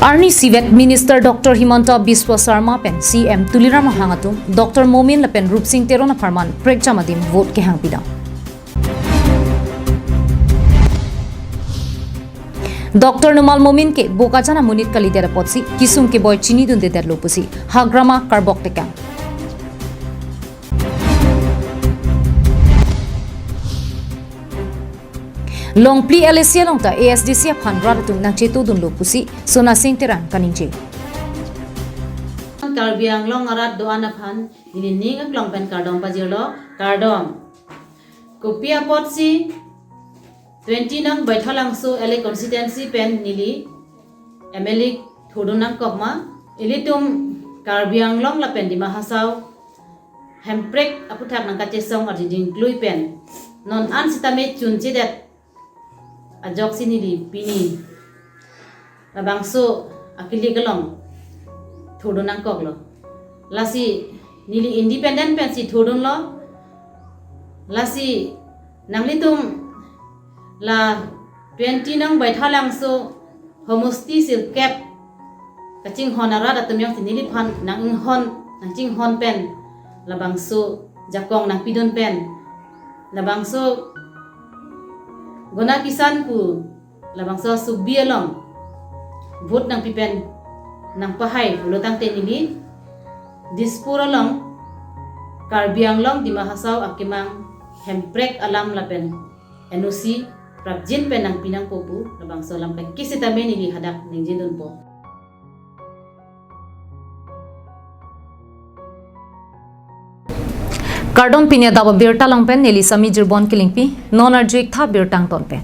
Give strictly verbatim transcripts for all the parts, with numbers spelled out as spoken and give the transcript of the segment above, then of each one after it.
Arnisi vet Minister Doctor Himanta Biswa Sarma pen C M Tuliram Ronghang atum Doctor Momin lapen Rupsing Teron apharman prekjam adim vote kehang pidam. Doctor Numal Momin ke Bokajan amonit kalidet apotsi kesung keboi chinidundedetlo pusi hagrama karbok tekang. Longpli L A C along ta A S D C aphan rat atum nangchetodunlo pusi Sona Sing Terang kaningje. Karbi Anglong arat do-an aphan neli ning aklong pen kardom pajirlo, kardom. Kopi apotsi twenty nang Baithalangso L A constituency pen neli M L A thurdun nangkok ma, ilitum Karbi Anglong lapen Dima Hasao Hemprek aphuthak nangkachesong arjijing klui pen non an sitame chunchedet ajoksi neli pini labangso akilik along thurdun nangkoklo. Lasi neli independent pensi thurdunlo. Lasi nanglitum la twenty nang Baithalangso homosti sirkep kachinghon arat atum jongsi neliphan nang-inghon, nangchinghon pen labangso jakong nangpidun pen labangso Gona Kisan pu labangso subi along vote nangpi pen nangpahai pulo tangte neli Dispur along Karbi Anglong Dima Hasao akemang Hemprek alam lapen N O C prapjin pen nangpi nangpo pu labangso alam kaki sitame neli hadak ningjedunpo. Kardom, pini adap abirta along pen neli Sami Jirbon Kilingpi, non arju-ik tha birta angton pen.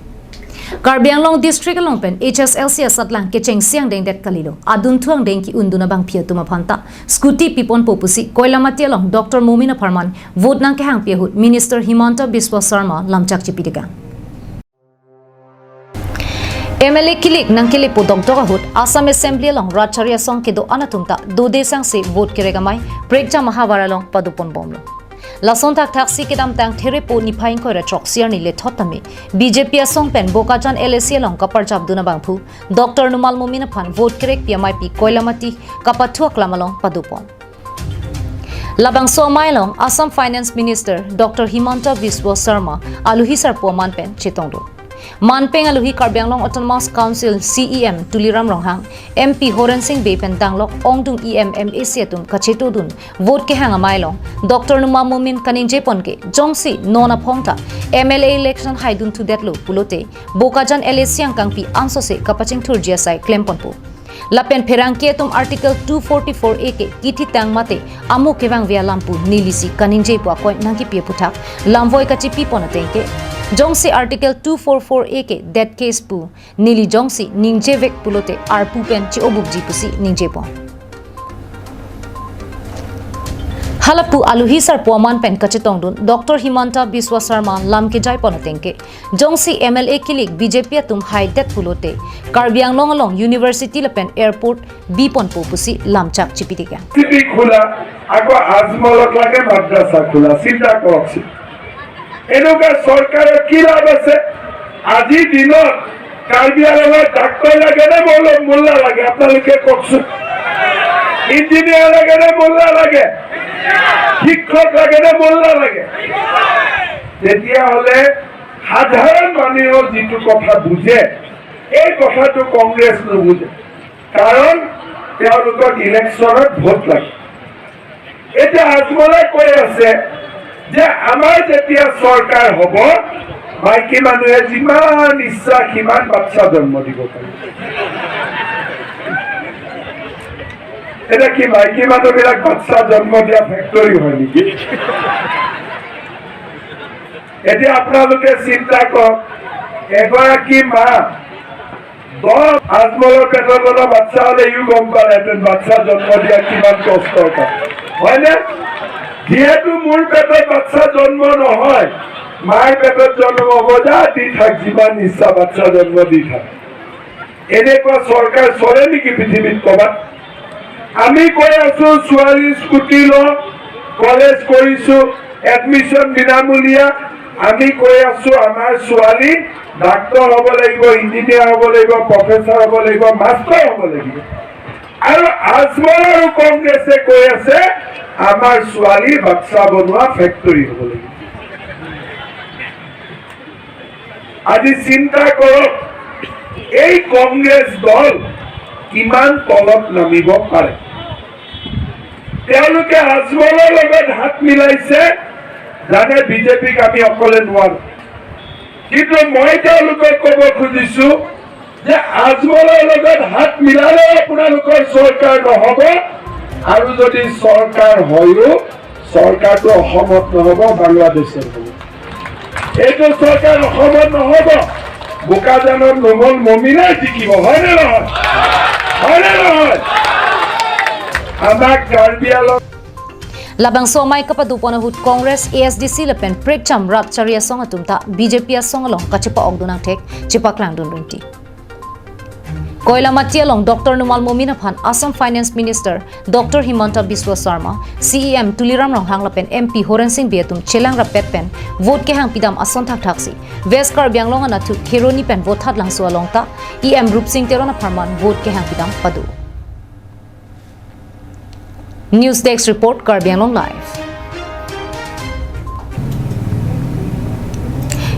Karbi Anglong District along pen H S L C asatlang kechengsi angdengdet kalilo, adunthu angdeng ke-undun abangpi atum aphan ta scooty piponpo pusi Koilamati along Doctor Momin apharman vote nangkehangpi ahut Minister Himanta Biswa Sarma lamchak chipitekang. M L A kilik nangkelepo dokdok ahut Assam Assembly along rat chari asong kedo-an atum ta dode sangse vote kerek amei prekjam ahavar along padoponbomlo. Lason thakthaksi kedamtang Therepo niphai ingkoi ra throksi arni lethot tame B J P asong pen Bokajan L A C along kaparjapdun abangphu Doctor Numal Momin aphan vote kerekpi ameipi Koilamati kapathu aklam along padopon. Labangso amei along Assam Finance Minister Doctor Himanta Biswa Sarma aluhi sarpo aman pen chetongdun. Manpeng aluhi Karbi Anglong Autonomous Council C E M Tuliram Ronghang, M P Horen Sing Bey pen danglok ongdung E M, M A C atum kachetodun vote kehang amei along Doctor Numal Momin kaningjepon ke jongsi non aphong ta M L A election haidunthu detlo pulote Bokajan L A C angkangpi ansose kapachingthurji asai klemponpo. Lapen pherangke atum Article two forty-four A ke kithitang mate amo kevangve alam pu nelisi kaningje pu akoi nangkipi aphuthak lamvoi kachipipon ateng ke, jongsi Article two forty-four A ke dead case pu neli jongsi ningjevek pulote arpu pen chi-obukji pusi ningjepon. Halapu aluhi sarpo aman pen kachetongdun Doctor Himanta Biswa Sarma lam kejaipon ateng ke, jongsi M L A kilik B J P atum haidet pulote Karbi Anglong along University lapen airport biponpo pusi lamchak chipitekang. University খোলা, আকৌ আজমলত লাগে মাদ্ৰাছা খোলা, চিন্তা কৰকচোন। এনেকুৱা চৰকাৰৰ কি লাভ আছে? আজিৰ দিনত কাৰ্বি আংলঙত ডাক্তৰ লাগে নে মোল্লা, মোল্লা লাগে? আপোনালোকে কওকচোন। ইঞ্জিনিয়াৰ লাগে নে মোল্লা লাগে? শিক্ষক লাগে নে মোল্লা লাগে? তেতিয়াহ'লে সাধাৰণ মানুহেও যিটো কথা বুজে, এই কথাটো কংগ্ৰেছ নুবুজে, কাৰণ তেওঁলোকক ইলেকশ্যনত ভোট লাগে। এতিয়া আজমলে কৈ আছে যে আমাৰ যেতিয়া চৰকাৰ হ'ব, মাইকী মানুহে যিমান ইচ্ছা সিমান বাচ্চা জন্ম দিব পাৰিব। এতিয়া কি মাইকী মানুহবিলাক বাচ্চা জন্ম দিয়া ফেক্টৰী হয় নেকি? এতিয়া আপোনালোকে চিন্তা কৰক, এগৰাকী মা দহ আজমলৰ পেটত থকা বাচ্চা হ'লে ইও গম পালেহেঁতেন বাচ্চা জন্ম দিয়া কিমান কষ্টৰ কাম, হয়নে? যিহেতু মোৰ পেটত বাচ্চা জন্ম নহয়, মাৰ পেটত জন্ম হ'ব, যা দি থাক, যিমান ইচ্ছা বাচ্চা জন্ম দি থাক। এনেকুৱা চৰকাৰ চলে নেকি পৃথিৱীত ক'বাত? আমি কৈ আছো ছোৱালী স্কুটি ল, কলেজ কৰিছো, এডমিশ্যন বিনামূলীয়া, আমি কৈ আছো, আমাৰ ছোৱালী ডাক্তৰ হ'ব লাগিব, ইঞ্জিনিয়াৰ হ'ব লাগিব, প্ৰফেচাৰ হ'ব লাগিব, মাষ্টৰ হ'ব লাগিব। আৰু আজমল আৰু কংগ্ৰেছে কৈ আছে, আমাৰ ছোৱালী বাক্সা বনোৱা ফেক্টৰী হ'ব লাগিব। আজি চিন্তা কৰক, এই কংগ্ৰেছ দল কিমান তলত নামিব পাৰে। তেওঁলোকে আজমলৰ লগত হাত মিলাইছে, জানে বিজেপিক আমি অকলে নোৱাৰো। কিন্তু মই তেওঁলোকক ক'ব খুজিছো যে আজমলৰ লগত হাত মিলালে আপোনালোকৰ চৰকাৰ নহ'ব, আৰু যদি চৰকাৰ হয়ো, চৰকাৰটো অসমত নহ'ব, বাংলাদেশত হ'ব। এইটো চৰকাৰ অসমত নহ'ব, বোকাজানত নুমল মমিনে জিকিব, হয়নে নহয়? হয়নে নহয়? আমাক কাৰ্বি Anglong Labangso amei kapado pon ahut Congress, A S D C lapen Prekcham Rat Chari Asong atum ta B J P asong along kachepa-okdun angthek chepaklang dun rinti. Koilamati along Doctor Numal Momin aphan Assam Finance Minister Doctor Himanta Biswa Sarma, C E M Tuliram Ronghang lapen M P Horen Sing Bey atum chelang rappet pen vote kehang pidam ason thakthak si West Karbi Anglong anatthu Kheroni pen Vothatlangso along ta E M Rupsing Teron apharman vote kehang pidam pado. News Desk Report, Karbi Anglong Live.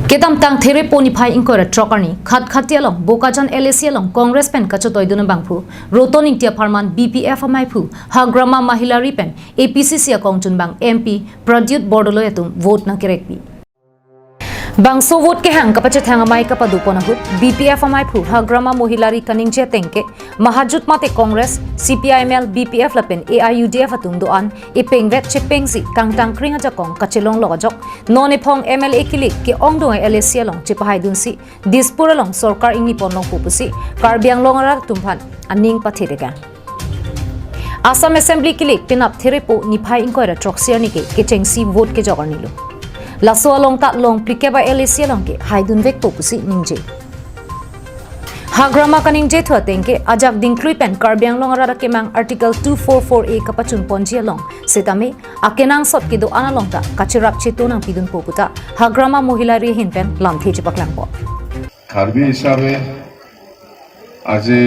Kedamtang Therepo niphai ingkoi ra throk arni, Khatkhati along, Bokajan L A C along, Congress pen kachotoi dun abangphu, Roton Ingti apharman B P F amaiphu, Hagrama Mahila Ri pen A P C C akongchunbang M P Pradyut Bordoloi atum vote nangkerekpi. Bangso vote kehang kapachethang amei kapado pon ahut, B P F amaiphu Hagrama Mohila Ri kaningje ateng ke, mahajut mate Congress, C P I M L, B P F lapen A I U D F atum do-an, epengvet chepengsi kangtang kring ajakong kachelonglok ajok, non ephong M L A kilik ke-ongdung L A C along chepahaidunsi, Dispur along sorkar ingni ponlongpo pusi, Karbi Anglong arat atum aphan aning pathedegang. Assam Assembly kilik penap Therepo niphai ingkoi ra throksi arni ke kechengsi vote kejok arnilo. Laso along ta longphlikep a L A C along ke haidunvekpo pusi ningje. Hagrama kaningjethu ateng ke ajak dingklui pen Karbi Anglong arat akemang Article two four four A kapachun ponji along setame akenangsot kedo-an along ta kacherap cheto nangpidunpo puta Hagrama Mohila Ri ahin pen lamthe chepaklangpo. Karbi হিচাপে আজি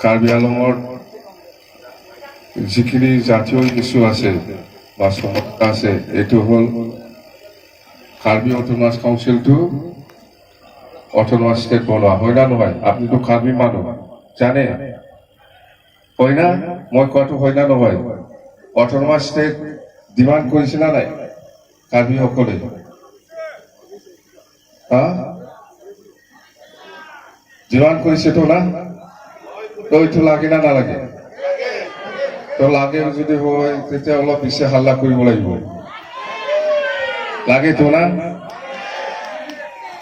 কাৰ্বি আংলঙৰ যিখিনি জাতীয় ইছ্যু আছে বা সমস্যা আছে, এইটো হ'ল কাৰ্বি অট'নমাছ কাউন্সিলটো অট'নমাছ ষ্টেট বনোৱা, হয় না নহয়? আপুনিতো কাৰ্বি মানুহ, জানে? হয় না? মই কোৱাটো হয় না নহয়? অট'নমাছ ষ্টেট ডিমাণ্ড কৰিছে না নাই কাৰ্বিসকলে? হা? ডিমাণ্ড কৰিছেতো না? তো এইটো লাগে না নালাগে? তো লাগে যদি হয়, তেতিয়া অলপ বেছি হাল্লা কৰিব লাগিব। লাগেতো না?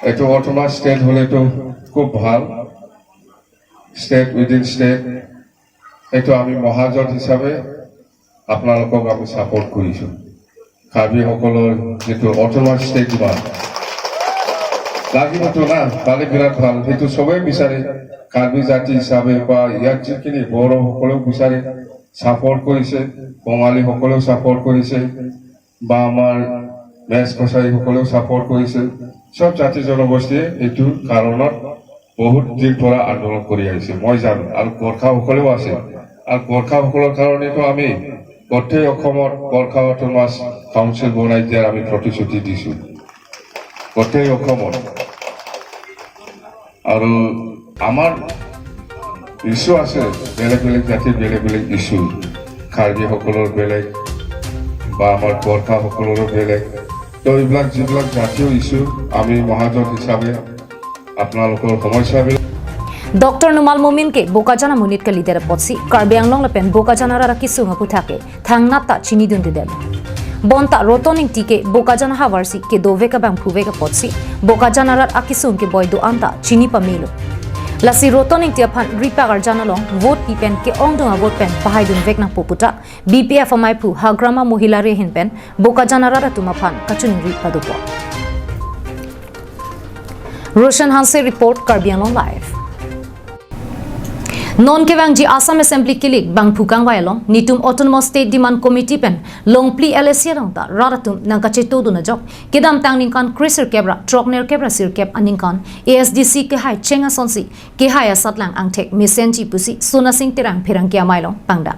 এইটো অট'নমাছ ষ্টেট হ'লেতো খুব ভাল। State within state. এইটো আমি মহাজোঁট হিচাপে আপোনালোকক আমি ছাপোৰ্ট কৰিছো। কাৰ্বিসকলৰ যিটো অট'নমাছ ষ্টেট ডিমাণ্ড লাগিবতো না, পালে বিৰাট ভাল। সেইটো চবেই বিচাৰে, কাৰ্বি জাতি হিচাপে বা ইয়াত যিখিনি বড়োসকলেও বিচাৰে, ছাপোৰ্ট কৰিছে, বঙালীসকলেও ছাপোৰ্ট কৰিছে, বা আমাৰ মেচ কছাৰীসকলেও ছাপোৰ্ট কৰিছে। চব জাতি জনগোষ্ঠীয়ে এইটো কাৰণত বহুত দিন পৰা আন্দোলন কৰি আহিছে, মই জানো। আৰু গোৰ্খাসকলেও আছে। আৰু গোৰ্খাসকলৰ কাৰণেতো আমি গোটেই অসমত গোৰ্খা অট'নমাছ কাউন্সিল বনাই দিয়াৰ আমি প্ৰতিশ্ৰুতি দিছো গোটেই অসমত। আৰু আমাৰ ইছ্যু আছে, বেলেগ বেলেগ জাতিৰ বেলেগ বেলেগ ইছ্যু। কাৰ্বিসকলৰ বেলেগ বা আমাৰ গোৰ্খাসকলৰো বেলেগ। তো এইবিলাক যিবিলাক জাতীয় ইছ্যু, আমি মহাজোঁট হিচাপে আপোনালোকৰ সমস্যাবিলাক Doctor Numal Momin ke Bokajan amonit kalidet apotsi Karbi Anglong lapen Bokajan arat akesung aputhak ke thangnat ta chinidundedet. Bonta Roton Ingti ke Bokajan ahavarsi kedovek abangphuvek apotsi Bokajan arat akesung keboi do-an ta chini pamelo. Lasi Roton Ingti aphan ripak arjan along vote pi pen ke-ongdung avote pen pahaidunvek nangpo puta B P F amaiphu Hagrama Mohila Ri ahin pen Bokajan arat atum aphan kachiningri padopo. Roshan Hanse report, Karbi Anglong Live. Non kevangji Assam Assembly kilik bangphu kangvai along, netum Autonomous State Demand Committee pen Longpli L A C along ta rat atum nangkachetodun ajok, kedamtang ningkan kresirkep ra throknerkep ra sirkep aningkan A S D C kehai cheng asonsi kehai asatlang angthek mesenji pusi Sonasing Terang pherangke amei along pangdak.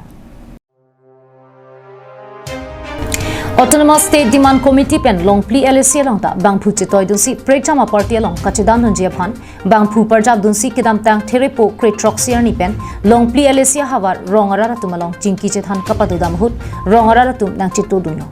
Autonomous State Demand Committee pen Longpli L A C along ta bangphu chetoidunsi prekjam aparty along kachedandunji aphan bangphu parjapdunsi kedamtang Therepo kre throksi arni pen Longpli L A C ahavar rong arat atum along chingki chethan kapadodam ahut rong arat atum nangchetodunlo.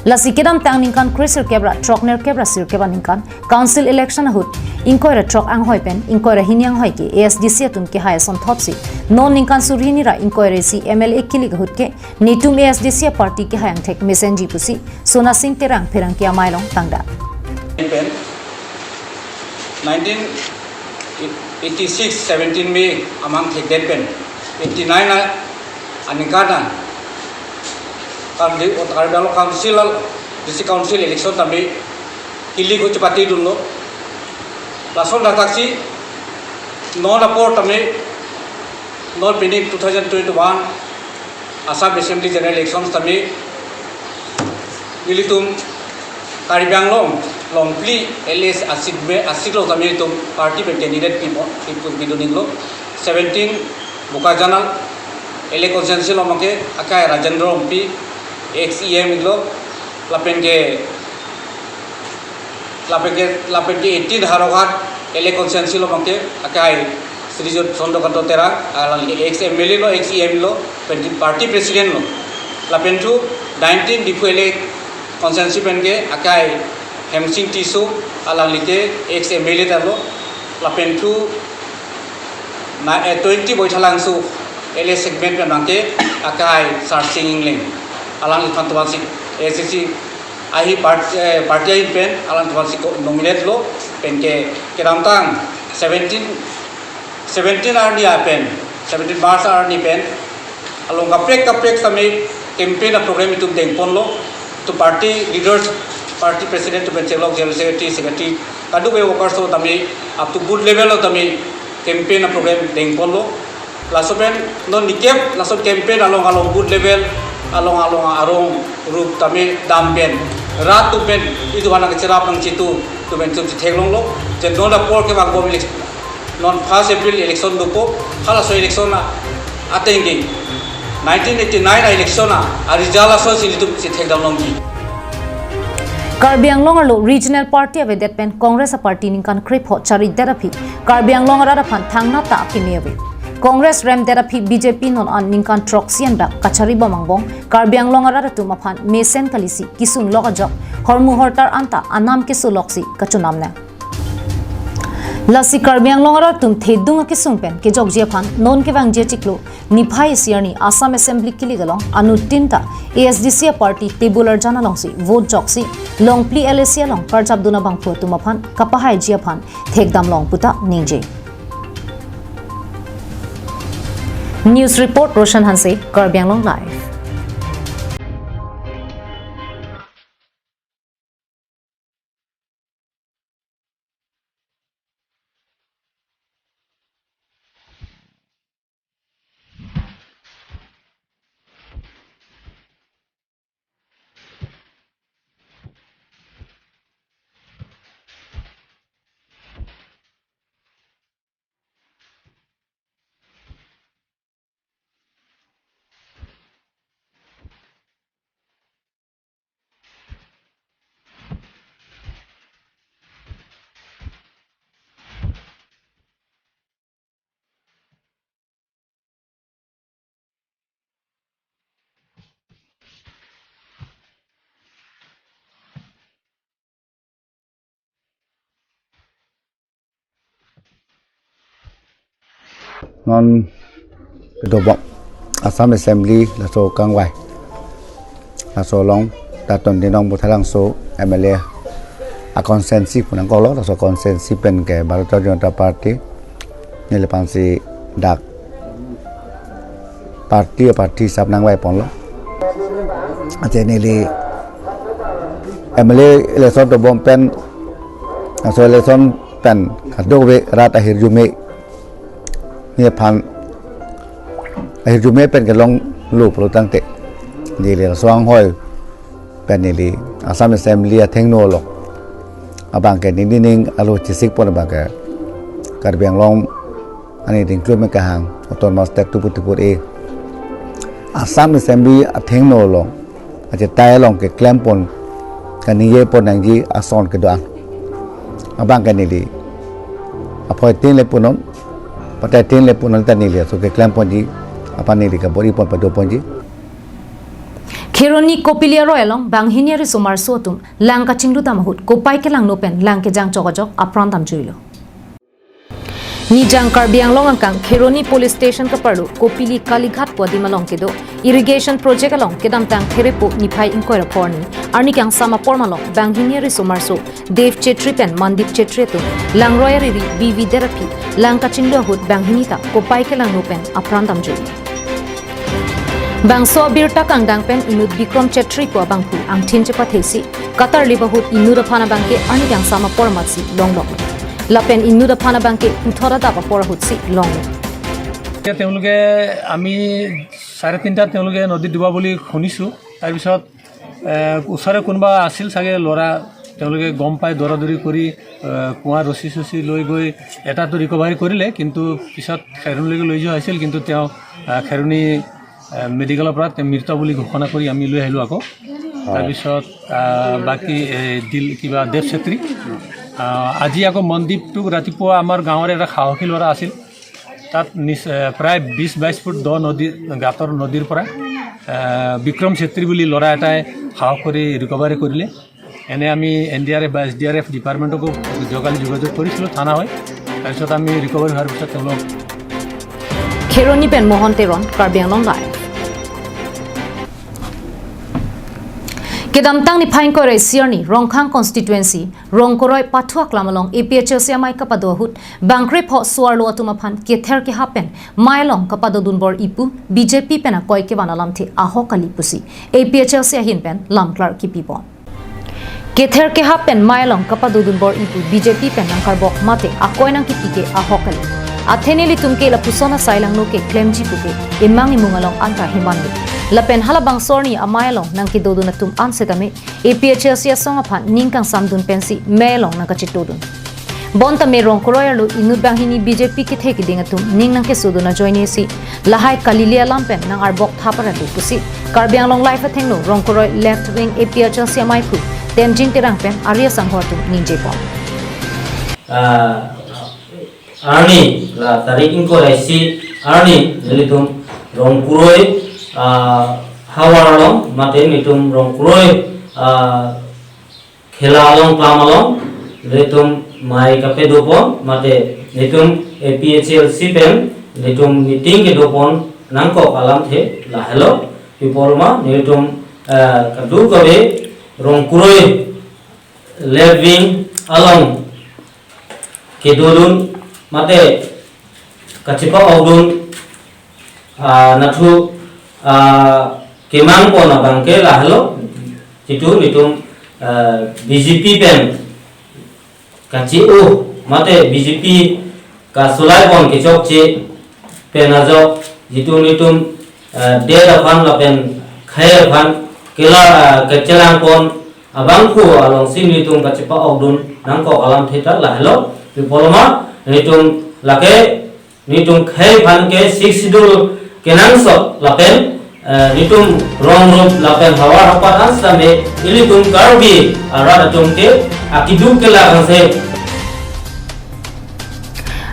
Lasi kedamtang ningkan kresirkep ra throknerkep ra sirkep aningkan Council election ahut ingkoi ra throk anghoi pen ingkoi ra hini anghoi ke A S D C atum kehai asonthotsi non ningkan surhini ra ingkoi ra isi M L A kilik ahut ke netum A S D C aparty kehai angthek mesenji pusi Sonasing Terang pherangke amei along pangdak. Pen nineteen eighty-six, seventeen May amang thekdet pen eighty-nine a aningkan a Karbi, Karbi Anglong Council, District Council election tame kilik ahut chepatedunlo. Lason dak taksi non apor tame non pining two thousand twenty-one Assam Assembly General Election tame nelitum Karbi Anglong Longpli L A C asit me asit lo tame nelitum party pen candidate pipo, pipo pidun-iklo. Seventeen Bokajan L A constituency along ke akai Rajendra Rongpi, ex E M iklo, lapen ke lapen ke lapen ke eighteen Howraghat L A constituency along ke akai Srijut Chandrakanta Terang, alangli ex M L A lo, ex E M lo, pen party president lo. Lapen thu nineteen Diphu L A constituency pen ke akai Hemsing Tisso, alangli ke ex M L A ta lo. Lapen thu na, eh, twenty Baithalangso L A segment pen abang ke akai Sarsing Engleng, alangliphan tobang si A S D C ahi part-, eh, party ahin pen alangliphan si ko nominate lo. Pen ke kedamtang seventeen, seventeen arni a pen, seventeen March arni pen along kaprek kaprek tame campaign aprogram itum dengponlo. To party leaders, party president to pen chelok general secretary, secretary, kadokave workers to tame up to booth level lo tame campaign aprogram dengponlo. Laso pen non nikep laso campaign along along booth level along along arong rup tame dam pen rat atum pen itum aphan nangcherap nangchetu atum pen itum chetheklonglo. Je non apor kevangbom election, non first April election dopo, halaso election a ateng ke nineteen eighty-nine a election a, a result asonsi nelitum chethekdam longji. Karbi Anglong arlo regional party avedet pen Congress a party ningkan krepho charidet aphi Karbi Anglong arat aphan thangnat ta akeme ave. Congress remdet aphi B J P non an ningkan throksi anbak kacharibom angbong Karbi Anglong arat atum aphan mesen kalisi kesung lok ajok hormu hortar anta anam keso loksi kachonam nang. Lasi Karbi Anglong arat atum thedung akesung pen kejokji aphan non kevangji achiklo niphai isi arni Assam Assembly kilik along anuttin ta A S D C a party table arjan alongsi vote joksi Longpli L A C along karjapdun abangphu atum aphan kapahaiji aphan thekdam long puta ningje. News report, Roshan Hanse, Karbi Anglong Live. Non kedobok Assam Assembly laso kangvai, laso along Daton Dinong Boithalangso M L A a constituency pu nangkoklo, laso constituency pen ke Bharatiya Janata Party neliphan si dak party, party sap nangvaiponlo. Ante neli M L A election dobom pen, laso election pen kadokave rat ahirjume neliphan ahirjume pen kelonglo pulo tangte, neli laso anghoi pen neli Assam Assembly athengno along abangke neli ning alo chesikpon abangke Karbi Anglong ani dingklum kehang Autonomous State two forty-four A Assam Assembly athengno along achetai along keklempon, kaningje pon nangji ason kedo-an abangke neli aphoi tin le punon, patai tin le punon ta neli aso keklemponji aphan neli kabor-ipon padoponji. Kheroni Kopili aroi along banghini arisomarso atum lang kachingludam ahut kopai kelangno pen lang kejang chokajok apran damjuilo. Nijang Karbi Anglong angkang Kheroni Police Station kaparlo Kopili Kalighat pu adim along kedo irrigation project along kedamtang Therepo niphai ingkoi ra phor arni arni kangsam apor malom banghini arisomarso Dev Chetri pen Mandip Chetri atum langroi ariri bivi deraphi lang kachinglu ahut banghini ta kopai kelangno pen apran damjuilo. Bangso abirta kangdang pen inut Bikrom Chetri pu abangphu angthin chepathesi katarlip ahut inut aphan abangke arni kangsam apor amatsi longlok. Lapen inut aphan abangke puthot adap apor ahutsi longlok. এতিয়া তেওঁলোকে, আমি চাৰে তিনিটাত তেওঁলোকে নদীত ডুবা বুলি শুনিছোঁ। তাৰপিছত, এ, ওচৰে কোনোবা আছিল চাগে ল'ৰা, তেওঁলোকে গম পাই দৌৰা দৌৰি কৰি, এ, কুঁৱাৰ ৰছী চচী লৈ গৈ এটাতো ৰিকভাৰী কৰিলে, কিন্তু পিছত খেৰণিলৈকে লৈ যোৱা হৈছিল, কিন্তু তেওঁ, এ, খেৰণি, এ, মেডিকেলৰ পৰা তেওঁ মৃত বুলি ঘোষণা কৰি আমি লৈ আহিলোঁ আকৌ। তাৰপিছত, এ, বাকী, এ, দিল কিবা দেৱ চেত্ৰী, এ, আজি আকৌ মনদীপটোক ৰাতিপুৱা আমাৰ গাঁৱৰে এটা সাহসী ল'ৰা আছিল, তাত নিচ-, এ, প্ৰায় বিশ বাইশ ফুট দ নদী, গাঁতৰ নদীৰ পৰা, এ, বিক্ৰম চেত্ৰী বুলি ল'ৰা এটাই সাহস কৰি ৰিকভাৰী কৰিলে। এনে আমি এন ডি আৰ এফ বা এছ ডি আৰ এফ ডিপাৰ্টমেণ্টকো যোগাযোগ, যোগাযোগ কৰিছিলোঁ থানা হৈ। তাৰপিছত আমি ৰিকভাৰী হোৱাৰ পিছত তেওঁলোকক Kheroni pen Mohan Teron, Karbi Anglong Live. Kedamtang niphai ingkoi ra isi arni Rongkhang constituency Rongkoroi pathu aklam along A P H L C amei kapado ahut bangkrepho suarlo atum aphan kether kehap pen mei along kapadodun bor-i pu B J P pen akoi kevan alamthe ahok kali pusi A P H L C ahin pen lamklar kipipon. Kether kehap pen mei along kapadodun bor-i pu B J P pen nangkarbok mate akoi nangkipi ke ahok kali. Athe nelitum ke lapuson asai langno keklemji puke emang emung along anta heman me. Lapen halabangso arni amei along nangkedodun atum an setame A P H L C asong aphan ning kangsamdun pensi mei along nangkachetodun. Bonta me Rongkoroi arlo inut banghini B J P kethe keding atum ning nangkesodun ajoinesi lahai kalile alam pen nang-arbok thap aradu pusi Karbi Anglong Live athengno Rongkoroi left wing A P H L C amaiphu Tenzing Terang pen ari asangho atum ningjepon. Ah, arni la tarik ingkoi ra isi arni nelitum Rongkoroi, ah, havar along mate nelitum Rongkoroi, ah, khela along pam along nelitum mei kapedopon mate nelitum A P H L C pen nelitum meeting kedopon nangkok alamthe lahelo. Pipolma nelitum, eh, kadokave Rongkoroi left wing along kedodun mate kachepa-okdun, ah, nathu, ah, kemangpon abangke lahelo, jitu nelitum, ah, B J P pen kachi-o mate B J P kasulaipon kechokche pen ajok jitu nelitum, ah, det aphan lapen khei aphan kela, ah, kechelangpon abangphu alongsi nelitum kachepa-okdun nangkok alamthe ta lahelo. Pipolma nelitum lake nelitum khei aphan ke Sixth Schedule kenangsot lapen, eh, nelitum rong rup lapen havar hapat an setame ilitum Karbi arat atum ke akeduk kelang angse.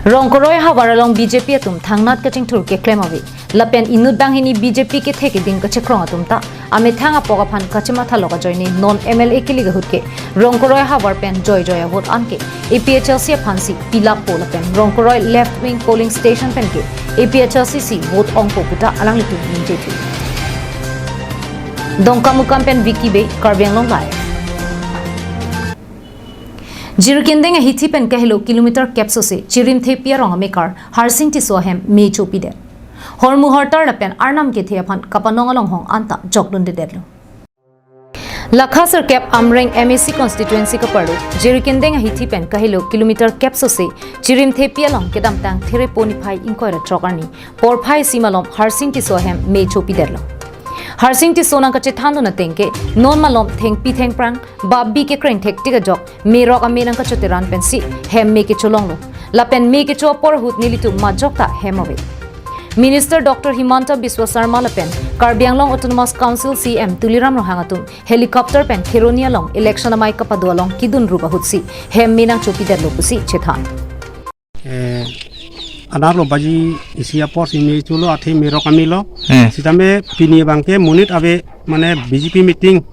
Rongkoroi havar along B J P atum thangnat kachingthur keklem ave. Lapen inut banghini B J P kethe keding kachekrong atum ta amethang apok aphan kachemathalok ajoine non M L A kilik ahut ke Rongkoroi havar pen joi joi avote anke A P H L C aphansi pilappo lapen Rongkoroi left wing polling station pen ke A P H L C si vote ongpo puta alanglitum ningjeji. Dongkamukam pen Vicky Bey, Karbi Anglong Live. Jirikinding ahithi pen kahelo kilometer kep sose Chirimthepi arong amekar Harsing Tisso ahem me chopidet. Hormu hortar lapen arnam kethe aphan kapanong alonghong anta jokdundedetlo. Lakha sirkep Amreng M A C constituency kaparlo Jirikindeng ahithi pen kahelo kilometer kep sose Chirimthepi along kedamtang Therepo niphai ingkoi ra throk arni porphai isi malom Harsing Tisso ahem me chopidetlo. Harsing Tisso nangkachethan dun ateng ke non malom thengpi thengphrang babi kekreng thektik ajok merok ame nangkachoteran pensi hem me kecholonglo. Lapen me kecho apor ahut nelitum majok ta hem ave. Minister Doctor Himanta Biswa Sarma lapen Karbi Anglong Autonomous Council C E M Tuliram Ronghang atum helicopter pen Kheroni along election amei kapado along kidun rup ahutsi hem me nangchopidetlo pusi chethan. Eh, anerlo baji isi apor si me cholo, athe merok amelo. Eh. Sitame pini abangke monit ave, mane B J P meeting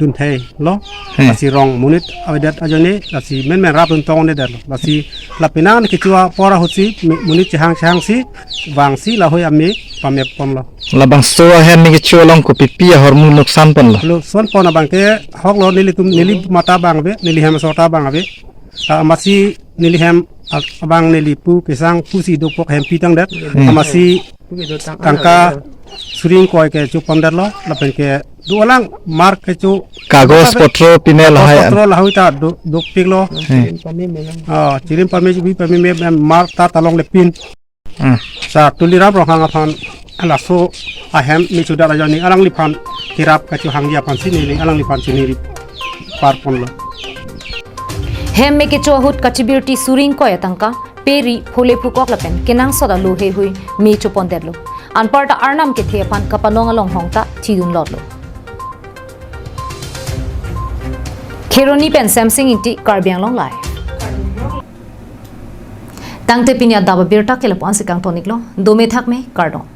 dunthai lo. Eh. Lasi rong monit avedet ajoine lasi menmen rap dun tong ne detlo. Lasi lapenang kecho apor ahutsi me-, monit chehang chehangsi vangsi lahei ame pamep ponlo. Labangso ahem me kecho along kopipi ahormu nuksan ponlo? Lo, son pon abangke hoklo, nelitum neli mata abang ave, neli hem asor ta abang ave. Ta amatsi neli hem a-, abang neli pu kesang pusi dopok hem pitangdet. Hmm. Amatsi tangka suri ingkoi kechopondetlo, lapen ke do alang mark kecho kagos potro pine lahai an. Potro lahai ta do, dopiklo. Hmm. Ah, chirim pame, bi pame me, me mark ta talongle pin. Hmm. Sir Tuliram Ronghang aphan laso ahem me chodat ajoine alangliphan kerap kechohangji aphansi neli alangliphan chiniri par ponlo. Hem me kecho ahut kachibirti suri ingkoi atangka, peri, phole phukok lapen kenangsot alo heihui me chopondetlo. Anparta arnam kethe aphan kapanong alonghong ta thidunlotlo. Kheroni pen Semsing Ingti, Karbi Anglong Live. Tangte pini adap abirta ke lapu-ansi kangtoniklo, dome thakme, kardom.